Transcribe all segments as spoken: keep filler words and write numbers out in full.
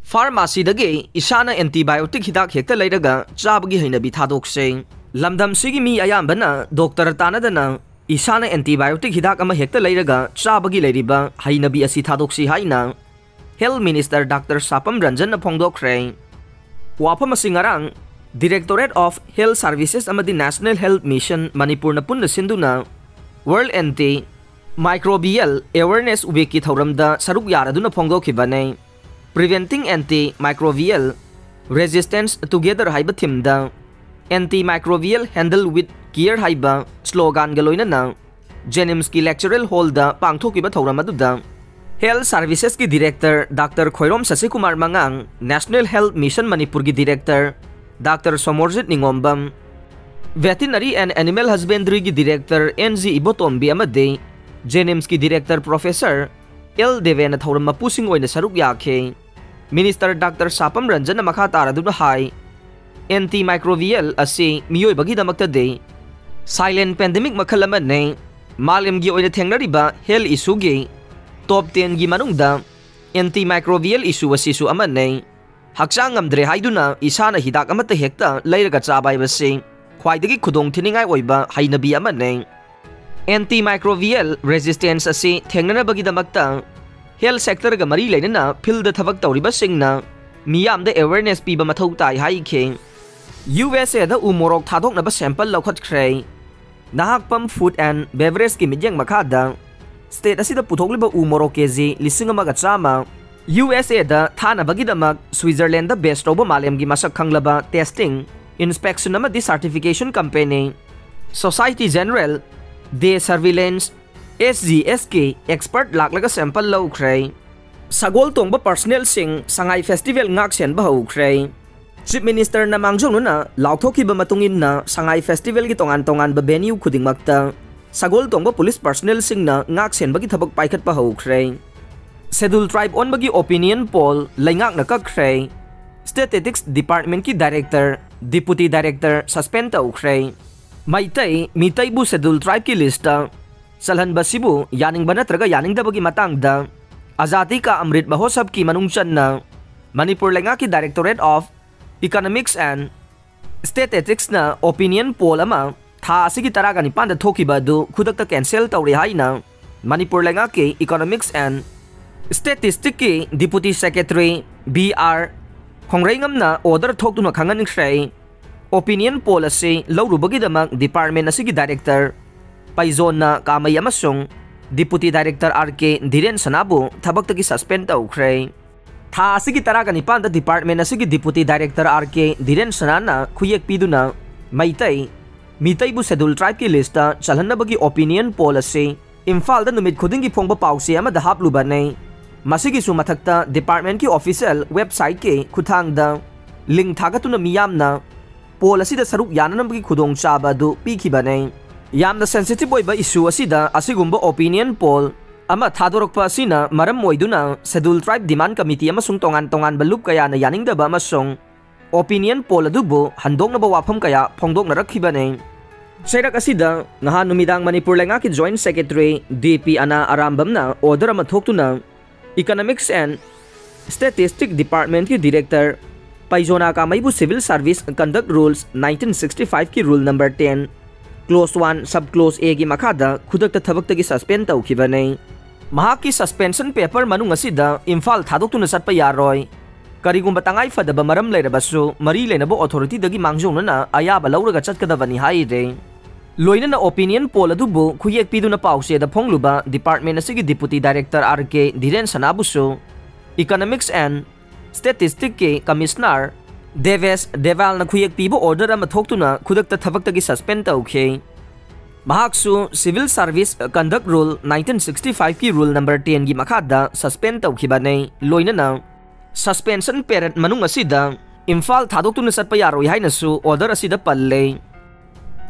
Pharmacyꯗꯒꯤ ꯏꯁꯥꯅ antibiotic ꯍꯤꯗꯥꯛ ꯍꯦꯛꯇ ꯂꯩꯔꯒ ꯆꯥꯕꯒꯤ ꯍꯩꯅꯕꯤ ꯊꯥꯗꯣꯛꯁꯦ꯫ ꯂꯝꯗꯝꯁꯤꯒꯤ ꯃꯤ ꯑꯌꯥꯝꯕꯅ doctor ꯇꯥꯟꯅꯗꯅ ꯏꯁꯥꯅ antibiotic ꯍꯤꯗꯥꯛ ꯑꯃ ꯍꯦꯛꯇ ꯂꯩꯔꯒ ꯆꯥꯕꯒꯤ ꯂꯩꯔꯤꯕ ꯍꯩꯅꯕꯤ ꯑꯁꯤ ꯊꯥꯗꯣꯛꯁꯤ ꯍꯥꯏꯅ Health Minister Doctor ꯁꯥꯄꯝ ꯔꯟꯖꯟꯅ ꯐꯣꯡꯗꯣꯛꯈ꯭ꯔꯦ꯫ ꯋꯥꯐꯝ ꯑꯁꯤ ꯉꯔꯥꯡ Directorate of Health Services ꯑꯃꯗꯤ National Health Mission ꯃꯅꯤꯄꯨꯔꯅ ꯄꯨꯟꯅ ꯁꯤꯟꯗꯨꯅ World Antimicrobial Awareness Weekꯀꯤ ꯊꯧꯔꯝꯗ ꯁꯔꯨꯛ ꯌꯥꯔꯗꯨꯅ ꯐꯣꯡꯗꯣꯛꯈꯤꯕꯅꯤ꯫ Preventing Antimicrobial Resistance Together ꯍꯥꯏꯕ themeꯗ Antimicrobial Handle with Care ꯍꯥꯏꯕ sloganꯒ ꯂꯣꯏꯅꯅ JNIMSꯀꯤ lectural hallꯗ ꯄꯥꯡꯊꯣꯛꯈꯤꯕ ꯊꯧꯔꯝ ꯑꯗꯨꯗ Health Servicesꯀꯤ Director Doctor Khoirom ꯁꯁꯤꯀꯨꯃꯥꯔ ꯃꯉꯥꯡ, National Health Mission ꯃꯅꯤꯄꯨꯔꯒꯤ Director Doctor Somorjit ꯅꯤꯉꯣꯝꯕꯝ, Veterinary and Animal Husbandryꯒꯤ Director N G ꯏꯕꯣꯇꯣꯝꯕꯤ ꯑꯃꯗꯤ JNIMSꯀꯤ Director Professor L ꯗꯦꯕꯦꯟꯅ ꯊꯧꯔꯝ ꯃꯄꯨꯁꯤꯡ ꯑꯣꯏꯅ ꯁꯔꯨꯛ ꯌꯥꯈꯤ꯫ Minister Doctor ꯁꯥꯄꯝ ꯔꯟꯖꯟꯅ ꯃꯈꯥ ꯇꯥꯔꯗꯨꯅ ꯍꯥꯏ, Antimicrobial ꯑꯁꯤ ꯃꯤꯑꯣꯏꯕꯒꯤꯗꯃꯛꯇꯗꯤ silent pandemic ꯃꯈꯜ ꯑꯃꯅꯤ꯫ ꯃꯥꯂꯦꯝꯒꯤ ꯑꯣꯏꯅ ꯊꯦꯡꯅꯔꯤꯕ health issueꯒꯤ top tenꯒꯤ ꯃꯅꯨꯡꯗ antimicrobial issue ꯑꯁꯤꯁꯨ ꯑꯃꯅꯤ꯫ ꯍꯛꯆꯥꯡ ꯉꯝꯗ꯭ꯔꯦ ꯍꯥꯏꯗꯨꯅ ꯏꯁꯥꯅ ꯍꯤꯗꯥꯛ ꯑꯃꯠꯇ ꯍꯦꯛꯇ ꯂꯩꯔꯒ ꯆꯥꯕ ꯍꯥꯏꯕꯁꯤ ꯈ꯭ꯋꯥꯏꯗꯒꯤ ꯈꯨꯗꯣꯡꯊꯤꯅꯤꯡꯉꯥꯏ ꯑꯣꯏꯕ ꯍꯩꯅꯕꯤ ꯑꯃꯅꯤ꯫ Antimicrobial resistance ꯑꯁꯤ ꯊꯦꯡꯅꯅꯕꯒꯤꯗꯃꯛꯇ health sectorꯒ ꯃꯔꯤ ꯂꯩꯅꯅ fieldꯗ ꯊꯕꯛ ꯇꯧꯔꯤꯕꯁꯤꯡꯅ ꯃꯤꯌꯥꯝꯗ awareness ꯄꯤꯕ ꯃꯊꯧ ꯇꯥꯏ ꯍꯥꯏꯈꯤ꯫ USAꯗ ꯎ ꯃꯣꯔꯣꯛ ꯊꯥꯗꯣꯛꯅꯕ sample ꯂꯧꯈꯠꯈ꯭ꯔꯦ꯫ ꯅꯍꯥꯛꯄꯝ Food and Beverageꯀꯤ ꯃꯤꯠꯌꯦꯡ ꯃꯈꯥꯗ state ꯑꯁꯤꯗ ꯄꯨꯊꯣꯛꯂꯤꯕ ꯎ ꯃꯣꯔꯣꯛ ꯀꯦꯖꯤ ꯂꯤꯁꯤꯡ ꯑꯃꯒ ꯆꯥꯝꯃ USAꯗ ꯊꯥꯅꯕꯒꯤꯗꯃꯛ Switzerlandꯗ base ꯇꯧꯕ ꯃꯥꯂꯦꯝꯒꯤ ꯃꯁꯛ ꯈꯪꯂꯕ testing, inspection ꯑꯃꯗꯤ certification company Société Générale de Surveillance, SGSꯀꯤ expert ꯂꯥꯛꯂꯒ sample ꯂꯧꯈ꯭ꯔꯦ꯫ ꯁꯒꯣꯜ ꯇꯣꯡꯕ personnelꯁꯤꯡ ꯁꯉꯥꯏ festival ꯉꯥꯛ ꯁꯦꯟꯕ ꯍꯧꯈ꯭ꯔꯦ꯫ Chief Ministerꯅ ꯃꯥꯡꯖꯧꯅꯅ ꯂꯥꯎꯊꯣꯛꯈꯤꯕ ꯃꯇꯨꯡ ꯏꯟꯅ ꯁꯉꯥꯏ festivalꯒꯤ ꯇꯣꯉꯥꯟ ꯇꯣꯉꯥꯟꯕ venue ꯈꯨꯗꯤꯡꯃꯛꯇ ꯁꯒꯣꯜ ꯇꯣꯡꯕ police personnelꯁꯤꯡꯅ ꯉꯥꯛ ꯁꯦꯟꯕꯒꯤ ꯊꯕꯛ ꯄꯥꯏꯈꯠꯄ ꯍꯧꯈ꯭ꯔꯦ꯫ Scheduled tribe ꯑꯣꯟꯕꯒꯤ opinion poll ꯂꯩꯉꯥꯛꯅ ꯀꯛꯈ꯭ꯔꯦ꯫ Statistics Departmentꯀꯤ Director, Deputy Director suspend ꯇꯧꯈ꯭ꯔꯦ꯫ ꯃꯩꯇꯩ, ꯃꯤꯇꯩꯕꯨ Scheduled tribeꯀꯤ listꯇ ꯆꯜꯍꯟꯕꯁꯤꯕꯨ ꯌꯥꯅꯤꯡꯕ ꯅꯠꯇ꯭ꯔꯒ ꯌꯥꯅꯤꯡꯗꯕꯒꯤ ꯃꯇꯥꯡꯗ Azadi Ka Amrit Mahotsavꯀꯤ ꯃꯅꯨꯡ ꯆꯟꯅ ꯃꯅꯤꯄꯨꯔ ꯂꯩꯉꯥꯛꯀꯤ Directorate of Economics and Statisticsꯅ opinion poll ꯑꯃ ꯊꯥ ꯑꯁꯤꯒꯤ ꯇꯔꯥꯒ ꯅꯤꯄꯥꯟꯗ ꯊꯣꯛꯈꯤꯕ ꯑꯗꯨ ꯈꯨꯗꯛꯇ cancel ꯇꯧꯔꯦ ꯍꯥꯏꯅ ꯃꯅꯤꯄꯨꯔ ꯂꯩꯉꯥꯛꯀꯤ Economics and Statisticsꯀꯤ Deputy Secretary B R ꯈꯣꯡꯒ꯭ꯔꯩꯉꯝꯅ order ꯊꯣꯛꯇꯨꯅ ꯈꯪꯍꯟꯈ꯭ꯔꯦ꯫ Opinion poll ꯑꯁꯤ ꯂꯧꯔꯨꯕꯒꯤꯗꯃꯛ department ꯑꯁꯤꯒꯤ director ꯄꯩꯖꯣꯟꯅ ꯀꯥꯃꯩ ꯑꯃꯁꯨꯡ Deputy Director R K ꯙꯤꯔꯦꯟ ꯁꯅꯥꯕꯨ ꯊꯕꯛꯇꯒꯤ suspend ꯇꯧꯈ꯭ꯔꯦ꯫ ꯊꯥ ꯑꯁꯤꯒꯤ ꯇꯔꯥꯒ ꯅꯤꯄꯥꯟꯗ department ꯑꯁꯤꯒꯤ Deputy Director R K ꯙꯤꯔꯦꯟ ꯁꯅꯥꯅ ꯈꯨꯌꯦꯛ ꯄꯤꯗꯨꯅ ꯃꯩꯇꯩ, ꯃꯤꯇꯩꯕꯨ Scheduled Tribeꯀꯤ listꯇ ꯆꯜꯍꯟꯅꯕꯒꯤ opinion poll ꯑꯁꯤ ꯏꯝꯐꯥꯜꯗ ꯅꯨꯃꯤꯠ ꯈꯨꯗꯤꯡꯒꯤ ꯐꯣꯡꯕ ꯄꯥꯎꯆꯦ ꯑꯃꯗ ꯍꯥꯞꯂꯨꯕꯅꯤ꯫ ꯃꯁꯤꯒꯤꯁꯨ ꯃꯊꯛꯇ departmentꯀꯤ official websiteꯀꯤ ꯈꯨꯠꯊꯥꯡꯗ link ꯊꯥꯒꯠꯇꯨꯅ ꯃꯤꯌꯥꯝꯅ poll ꯑꯁꯤꯗ ꯁꯔꯨꯛ ꯌꯥꯅꯅꯕꯒꯤ ꯈꯨꯗꯣꯡꯆꯥꯕ ꯑꯗꯨ ꯄꯤꯈꯤꯕꯅꯤ꯫ ꯌꯥꯝꯅ sensitive ꯑꯣꯏꯕ issue ꯑꯁꯤꯗ ꯑꯁꯤꯒꯨꯝꯕ opinion poll ꯑꯃ ꯊꯥꯗꯣꯔꯛꯄ ꯑꯁꯤꯅ ꯃꯔꯝ ꯑꯣꯏꯗꯨꯅ Scheduled Tribe Demand Committee ꯑꯃꯁꯨꯡ ꯇꯣꯉꯥꯟ ꯇꯣꯉꯥꯟꯕ ꯂꯨꯞ ꯀꯌꯥꯅ ꯌꯥꯅꯤꯡꯗꯕ ꯑꯃꯁꯨꯡ opinion poll ꯑꯗꯨꯕꯨ ꯍꯟꯗꯣꯛꯅꯕ ꯋꯥꯐꯝ ꯀꯌꯥ ꯐꯣꯡꯗꯣꯛꯅꯔꯛꯈꯤꯕꯅꯤ꯫ ꯆꯩꯔꯛ ꯑꯁꯤꯗ ꯉꯍꯥꯟ ꯅꯨꯃꯤꯗꯥꯡ ꯃꯅꯤꯄꯨꯔ ꯂꯩꯉꯥꯛꯀꯤ Joint Secretary D P ꯑꯅꯥ ꯑꯔꯥꯝꯕꯝꯅ order ꯑꯃ ꯊꯣꯛꯇꯨꯅ Economics and Statistics Departmentꯀꯤ Director ꯄꯩꯖꯣꯅꯥ ꯀꯥꯃꯩꯕꯨ Civil Service Conduct Rules nineteen sixty fiveꯀꯤ rule number ten, clause one, sub clause Aꯒꯤ ꯃꯈꯥꯗ ꯈꯨꯗꯛꯇ ꯊꯕꯛꯇꯒꯤ suspend ꯇꯧꯈꯤꯕꯅꯤ꯫ ꯃꯍꯥꯛꯀꯤ suspension paper ꯃꯅꯨꯡ ꯑꯁꯤꯗ ꯏꯝꯐꯥꯜ ꯊꯥꯗꯣꯛꯇꯨꯅ ꯆꯠꯄ ꯌꯥꯔꯣꯏ꯫ ꯀꯔꯤꯒꯨꯝꯕ ꯇꯉꯥꯏ ꯐꯗꯕ ꯃꯔꯝ ꯂꯩꯔꯕꯁꯨ ꯃꯔꯤ ꯂꯩꯅꯕ authorityꯗꯒꯤ ꯃꯥꯡꯖꯧꯅꯅ ꯑꯌꯥꯕ ꯂꯧꯔꯒ ꯆꯠꯀꯗꯕꯅꯤ ꯍꯥꯏꯔꯦ꯫ ꯂꯣꯏꯅꯅ opinion poll ꯑꯗꯨꯕꯨ ꯈꯨꯌꯦꯛ ꯄꯤꯗꯨꯅ ꯄꯥꯎꯆꯦꯗ ꯐꯣꯡꯂꯨꯕ department ꯑꯁꯤꯒꯤ Deputy Director R K ꯙꯤꯔꯦꯟ ꯁꯅꯥꯕꯨꯁꯨ Economics and Statisticsꯀꯤ Commissioner ꯗꯦꯕꯦꯁ ꯗꯦꯕꯥꯜꯅ ꯈꯨꯌꯦꯛ ꯄꯤꯕ order ꯑꯃ ꯊꯣꯛꯇꯨꯅ ꯈꯨꯗꯛꯇ ꯊꯕꯛꯇꯒꯤ suspend ꯇꯧꯈꯤ꯫ ꯃꯍꯥꯛꯁꯨ Civil Service Conduct Rule nineteen sixty fiveꯀꯤ rule number tenꯒꯤ ꯃꯈꯥꯗ suspend ꯇꯧꯈꯤꯕꯅꯤ꯫ ꯂꯣꯏꯅꯅ suspension period ꯃꯅꯨꯡ ꯑꯁꯤꯗ ꯏꯝꯐꯥꯜ ꯊꯥꯗꯣꯛꯇꯨꯅ ꯆꯠꯄ ꯌꯥꯔꯣꯏ ꯍꯥꯏꯅꯁꯨ order ꯑꯁꯤꯗ ꯄꯜꯂꯦ꯫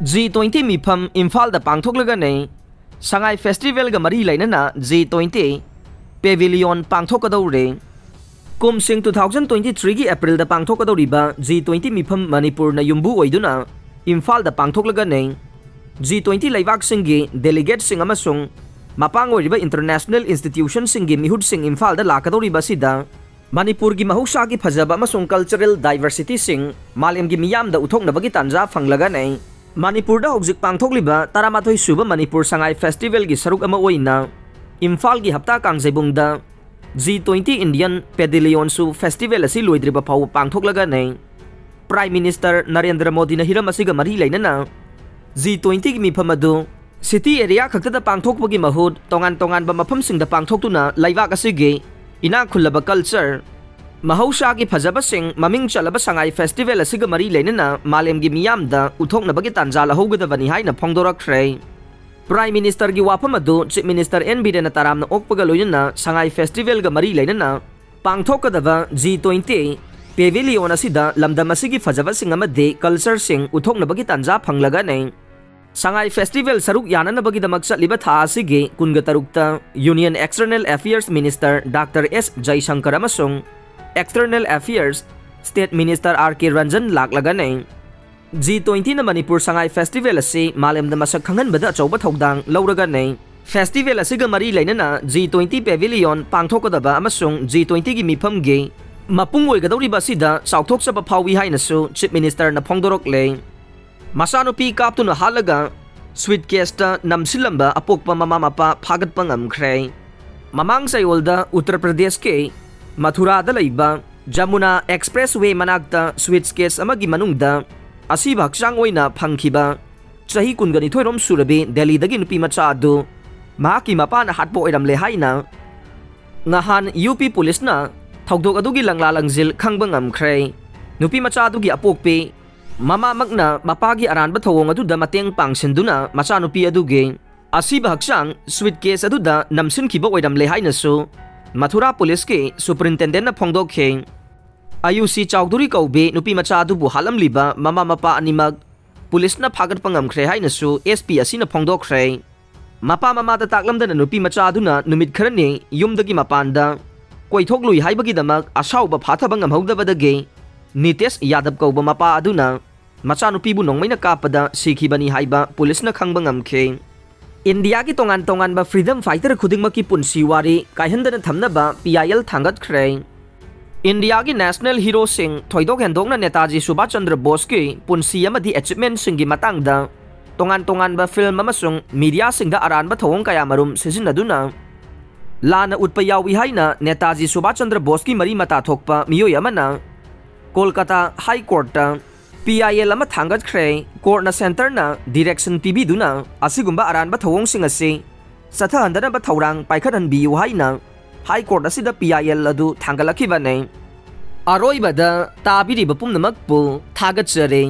G twenty ꯃꯤꯐꯝ ꯏꯝꯐꯥꯜꯗ ꯄꯥꯡꯊꯣꯛꯂꯒꯅꯤ꯫ ꯁꯉꯥꯏ Festivalꯒ ꯃꯔꯤ ꯂꯩꯅꯅ G twenty Pavilion ꯄꯥꯡꯊꯣꯛꯀꯗꯧꯔꯦ꯫ ꯀꯨꯝꯁꯤꯡ two thousand twenty threeꯒꯤ Aprilꯗ ꯄꯥꯡꯊꯣꯛꯀꯗꯧꯔꯤꯕ G twenty ꯃꯤꯐꯝ ꯃꯅꯤꯄꯨꯔꯅ ꯌꯨꯝꯕꯨ ꯑꯣꯏꯗꯨꯅ ꯏꯝꯐꯥꯜꯗ ꯄꯥꯡꯊꯣꯛꯂꯒꯅꯤ꯫ G twenty ꯂꯩꯕꯥꯛꯁꯤꯡꯒꯤ delegateꯁꯤꯡ ꯑꯃꯁꯨꯡ ꯃꯄꯥꯡ ꯑꯣꯏꯔꯤꯕ international institutionꯁꯤꯡꯒꯤ ꯃꯤꯍꯨꯠꯁꯤꯡ ꯏꯝꯐꯥꯜꯗ ꯂꯥꯛꯀꯗꯧꯔꯤꯕ ꯑꯁꯤꯗ ꯃꯅꯤꯄꯨꯔꯒꯤ ꯃꯍꯧꯁꯥꯒꯤ ꯐꯖꯕ ꯑꯃꯁꯨꯡ cultural diversityꯁꯤꯡ ꯃꯥꯂꯦꯝꯒꯤ ꯃꯤꯌꯥꯝꯗ ꯎꯠꯊꯣꯛꯅꯕꯒꯤ ꯇꯥꯟꯖꯥ ꯐꯪꯂꯒꯅꯤ꯫ ꯃꯅꯤꯄꯨꯔꯗ ꯍꯧꯖꯤꯛ ꯄꯥꯡꯊꯣꯛꯂꯤꯕ ꯇꯔꯥꯃꯥꯊꯣꯏ ꯁꯨꯕ ꯃꯅꯤꯄꯨꯔ ꯁꯉꯥꯏ ꯐꯦꯁꯇꯤꯚꯦꯜꯒꯤ ꯁꯔꯨꯛ ꯑꯃ ꯑꯣꯏꯅ ꯏꯝꯐꯥꯜꯒꯤ ꯍꯞꯇꯥ ꯀꯥꯡꯖꯩꯕꯨꯡꯗ G twenty Indian Pavilionꯁꯨ ꯐꯦꯁꯇꯤꯚꯦꯜ ꯑꯁꯤ ꯂꯣꯏꯗ꯭ꯔꯤꯕ ꯐꯥꯎꯕ ꯄꯥꯡꯊꯣꯛꯂꯒꯅꯤ꯫ Prime Minister ꯅꯔꯦꯟꯗ꯭ꯔ ꯃꯣꯗꯤꯅ ꯍꯤꯔꯝ ꯑꯁꯤꯒ ꯃꯔꯤ ꯂꯩꯅꯅ G twentyꯒꯤ ꯃꯤꯐꯝ ꯑꯗꯨ city area ꯈꯛꯇꯗ ꯄꯥꯡꯊꯣꯛꯄꯒꯤ ꯃꯍꯨꯠ ꯇꯣꯉꯥꯟ ꯇꯣꯉꯥꯟꯕ ꯃꯐꯝꯁꯤꯡꯗ ꯄꯥꯡꯊꯣꯛꯇꯨꯅ ꯂꯩꯕꯥꯛ ꯑꯁꯤꯒꯤ ꯏꯅꯥꯛ ꯈꯨꯜꯂꯕ culture, ꯃꯍꯧꯁꯥꯒꯤ ꯐꯖꯕꯁꯤꯡ, ꯃꯃꯤꯡ ꯆꯠꯂꯕ ꯁꯉꯥꯏ ꯐꯦꯁꯇꯤꯚꯦꯜ ꯑꯁꯤꯒ ꯃꯔꯤ ꯂꯩꯅꯅ ꯃꯥꯂꯦꯝꯒꯤ ꯃꯤꯌꯥꯝꯗ ꯎꯠꯊꯣꯛꯅꯕꯒꯤ ꯇꯥꯟꯖꯥ ꯂꯧꯍꯧꯒꯗꯕꯅꯤ ꯍꯥꯏꯅ ꯐꯣꯡꯗꯣꯔꯛꯈ꯭ꯔꯦ꯫ Prime Ministerꯒꯤ ꯋꯥꯐꯝ ꯑꯗꯨ Chief Minister N ꯕꯤꯔꯦꯟꯅ ꯇꯔꯥꯝꯅ ꯑꯣꯛꯄꯒ ꯂꯣꯏꯅꯅ ꯁꯉꯥꯏ ꯐꯦꯁꯇꯤꯚꯦꯜꯒ ꯃꯔꯤ ꯂꯩꯅꯅ ꯄꯥꯡꯊꯣꯛꯀꯗꯕ G twenty Pavilion ꯑꯁꯤꯗ ꯂꯝꯗꯝ ꯑꯁꯤꯒꯤ ꯐꯖꯕꯁꯤꯡ ꯑꯃꯗꯤ cultureꯁꯤꯡ ꯎꯠꯊꯣꯛꯅꯕꯒꯤ ꯇꯥꯟꯖꯥ ꯐꯪꯂꯒꯅꯤ꯫ ꯁꯉꯥꯏ ꯐꯦꯁꯇꯤꯚꯦꯜ ꯁꯔꯨꯛ ꯌꯥꯅꯅꯕꯒꯤꯗꯃꯛ ꯆꯠꯂꯤꯕ ꯊꯥ ꯑꯁꯤꯒꯤ ꯀꯨꯟꯒ ꯇꯔꯨꯛꯇ Union External Affairs Minister Doctor S ꯖꯌꯁꯪꯀꯔ ꯑꯃꯁꯨꯡ External Affairs State Minister R K Ranjan ꯂꯥꯛꯂꯒꯅꯤ꯫ G twentyꯅ ꯃꯅꯤꯄꯨꯔ ꯁꯉꯥꯏ ꯐꯦꯁꯇꯤꯚꯦꯜ ꯑꯁꯤ ꯃꯥꯂꯦꯝꯗ ꯃꯁꯛ ꯈꯪꯍꯟꯕꯗ ꯑꯆꯧꯕ ꯊꯧꯗꯥꯡ ꯂꯧꯔꯒꯅꯤ꯫ ꯐꯦꯁꯇꯤꯚꯦꯜ ꯑꯁꯤꯒ ꯃꯔꯤ ꯂꯩꯅꯅ G twenty Pavilion ꯄꯥꯡꯊꯣꯛꯀꯗꯕ ꯑꯃꯁꯨꯡ G twentyꯒꯤ ꯃꯤꯐꯝꯒꯤ ꯃꯄꯨꯡ ꯑꯣꯏꯒꯗꯧꯔꯤꯕ ꯑꯁꯤꯗ ꯆꯥꯎꯊꯣꯛꯆꯕ ꯐꯥꯎꯏ ꯍꯥꯏꯅꯁꯨ Chief Ministerꯅ ꯐꯣꯡꯗꯣꯔꯛꯂꯦ꯫ ꯃꯆꯥꯅꯨꯄꯤ ꯀꯥꯞꯇꯨꯅ ꯍꯥꯠꯂꯒ suitcaseꯇ ꯅꯝꯁꯤꯜꯂꯝꯕ ꯑꯄꯣꯛꯄ ꯃꯃꯥ ꯃꯄꯥ ꯐꯥꯒꯠꯄ ꯉꯝꯈ꯭ꯔꯦ꯫ ꯃꯃꯥꯡ ꯆꯌꯣꯜꯗ ꯎꯠꯇꯔ ꯄ꯭ꯔꯗꯦꯁꯀꯤ ꯃꯊꯨꯔꯥꯗ ꯂꯩꯕ ꯖꯃꯨꯅꯥ Expressway ꯃꯅꯥꯛꯇ suitcase ꯑꯃꯒꯤ ꯃꯅꯨꯡꯗ ꯑꯁꯤꯕ ꯍꯛꯆꯥꯡ ꯑꯣꯏꯅ ꯐꯪꯈꯤꯕ ꯆꯍꯤ ꯀꯨꯟꯒ ꯅꯤꯊꯣꯏꯔꯣꯝ ꯁꯨꯔꯕꯤ ꯗꯦꯜꯂꯤꯗꯒꯤ ꯅꯨꯄꯤ ꯃꯆꯥ ꯑꯗꯨ ꯃꯍꯥꯛꯀꯤ ꯃꯄꯥꯅ ꯍꯥꯠꯄ ꯑꯣꯏꯔꯝꯂꯦ ꯍꯥꯏꯅ ꯉꯍꯥꯟ ꯌꯨ ꯄꯤ ꯄꯨꯂꯤꯁꯅ ꯊꯧꯗꯣꯛ ꯑꯗꯨꯒꯤ ꯂꯪꯂꯥ ꯂꯪꯖꯤꯜ ꯈꯪꯕ ꯉꯝꯈ꯭ꯔꯦ꯫ ꯅꯨꯄꯤ ꯃꯆꯥ ꯑꯗꯨꯒꯤ ꯑꯄꯣꯛꯄꯤ ꯃꯃꯥꯃꯛꯅ ꯃꯄꯥꯒꯤ ꯑꯔꯥꯟꯕ ꯊꯧꯑꯣꯡ ꯑꯗꯨꯗ ꯃꯇꯦꯡ ꯄꯥꯡꯁꯤꯟꯗꯨꯅ ꯃꯆꯥꯅꯨꯄꯤ ꯑꯗꯨꯒꯤ ꯑꯁꯤꯕ ꯍꯛꯆꯥꯡ suitcase ꯑꯗꯨꯗ ꯅꯝꯁꯤꯟꯈꯤꯕ ꯑꯣꯏꯔꯝꯂꯦ ꯍꯥꯏꯅꯁꯨ ꯃꯊꯨꯔꯥ ꯄꯨꯂꯤꯁꯀꯤ superintendentꯅ ꯐꯣꯡꯗꯣꯛꯈꯤ꯫ ꯑꯌꯨꯁꯤ ꯆꯧꯙꯨꯔꯤ ꯀꯧꯕꯤ ꯅꯨꯄꯤ ꯃꯆꯥ ꯑꯗꯨꯕꯨ ꯍꯥꯠꯂꯝꯂꯤꯕ ꯃꯃꯥ ꯃꯄꯥ ꯑꯅꯤꯃꯛ ꯄꯨꯂꯤꯁꯅ ꯐꯥꯒꯠꯄ ꯉꯝꯈ꯭ꯔꯦ ꯍꯥꯏꯅꯁꯨ S P ꯑꯁꯤꯅ ꯐꯣꯡꯗꯣꯛꯈ꯭ꯔꯦ꯫ ꯃꯄꯥ ꯃꯃꯥꯗ ꯇꯥꯛꯂꯝꯗꯅ ꯅꯨꯄꯤ ꯃꯆꯥ ꯑꯗꯨꯅ ꯅꯨꯃꯤꯠ ꯈꯔꯅꯤ ꯌꯨꯝꯗꯒꯤ ꯃꯄꯥꯟꯗ ꯀꯣꯏꯊꯣꯛꯂꯨꯏ ꯍꯥꯏꯕꯒꯤꯗꯃꯛ ꯑꯁꯥꯎꯕ ꯐꯥꯊꯕ ꯉꯝꯍꯧꯗꯕꯗꯒꯤ ꯅꯤꯇꯦꯁ ꯌꯥꯗꯕ ꯀꯧꯕ ꯃꯄꯥ ꯑꯗꯨꯅ ꯃꯆꯥꯅꯨꯄꯤꯕꯨ ꯅꯣꯡꯃꯩꯅ ꯀꯥꯞꯄꯗ ꯁꯤꯈꯤꯕꯅꯤ ꯍꯥꯏꯕ ꯄꯨꯂꯤꯁꯅ ꯈꯪꯕ ꯉꯝꯈꯤ꯫ ꯏꯟꯗꯤꯌꯥꯒꯤ ꯇꯣꯉꯥꯟ ꯇꯣꯉꯥꯟꯕ freedom fighter ꯈꯨꯗꯤꯡꯃꯛꯀꯤ ꯄꯨꯟꯁꯤ ꯋꯥꯔꯤ ꯀꯥꯏꯍꯟꯗꯅ ꯊꯝꯅꯕ P I L ꯊꯥꯡꯒꯠꯈ꯭ꯔꯦ꯫ ꯏꯟꯗꯤꯌꯥꯒꯤ ꯅꯦꯁꯅꯦꯜ ꯍꯤꯔꯣꯁꯤꯡ, ꯊꯣꯏꯗꯣꯛ ꯍꯦꯟꯗꯣꯛꯅ ꯅꯦꯇꯥꯖꯤ ꯁꯨꯚꯥꯁ ꯆꯟꯗ꯭ꯔ ꯕꯣꯁꯀꯤ ꯄꯨꯟꯁꯤ ꯑꯃꯗꯤ ꯑꯦꯆꯤꯞꯃꯦꯟꯁꯤꯡꯒꯤ ꯃꯇꯥꯡꯗ ꯇꯣꯉꯥꯟ ꯇꯣꯉꯥꯟꯕ ꯐꯤꯜꯝ ꯑꯃꯁꯨꯡ ꯃꯤꯗꯤꯌꯥꯁꯤꯡꯗ ꯑꯔꯥꯟꯕ ꯊꯧꯑꯣꯡ ꯀꯌꯥꯃꯔꯨꯝ ꯁꯤꯖꯤꯟꯅꯗꯨꯅ ꯂꯥꯟꯅ ꯎꯠꯄ ꯌꯥꯎꯏ ꯍꯥꯏꯅ ꯅꯦꯇꯥꯖꯤ ꯁꯨꯚꯥꯁ ꯆꯟꯗ꯭ꯔ ꯕꯣꯁꯀꯤ ꯃꯔꯤ ꯃꯇꯥ ꯊꯣꯛꯄ ꯃꯤꯑꯣꯏ ꯑꯃꯅ ꯀꯣꯜꯀꯇꯥ ꯍꯥꯏ ꯀꯣꯔꯠꯇ ꯄꯤ ꯑꯥꯏ ꯑꯦꯜ ꯑꯃ ꯊꯥꯡꯒꯠꯈ꯭ꯔꯦ꯫ ꯀꯣꯔꯠꯅ ꯁꯦꯟꯇꯔꯅ ꯗꯤꯔꯦꯛꯁꯟ ꯄꯤꯕꯤꯗꯨꯅ ꯑꯁꯤꯒꯨꯝꯕ ꯑꯔꯥꯟꯕ ꯊꯧꯑꯣꯡꯁꯤꯡ ꯑꯁꯤ ꯆꯠꯊꯍꯟꯗꯅꯕ ꯊꯧꯔꯥꯡ ꯄꯥꯏꯈꯠꯍꯟꯕꯤꯌꯨ ꯍꯥꯏꯅ ꯍꯥꯏ ꯀꯣꯔꯠ ꯑꯁꯤꯗ ꯄꯤ ꯑꯥꯏ ꯑꯦꯜ ꯑꯗꯨ ꯊꯥꯡꯒꯠꯂꯛꯈꯤꯕꯅꯤ꯫ ꯑꯔꯣꯏꯕꯗ ꯇꯥꯕꯤꯔꯤꯕ ꯄꯨꯝꯅꯃꯛꯄꯨ ꯊꯥꯒꯠꯆꯔꯤ꯫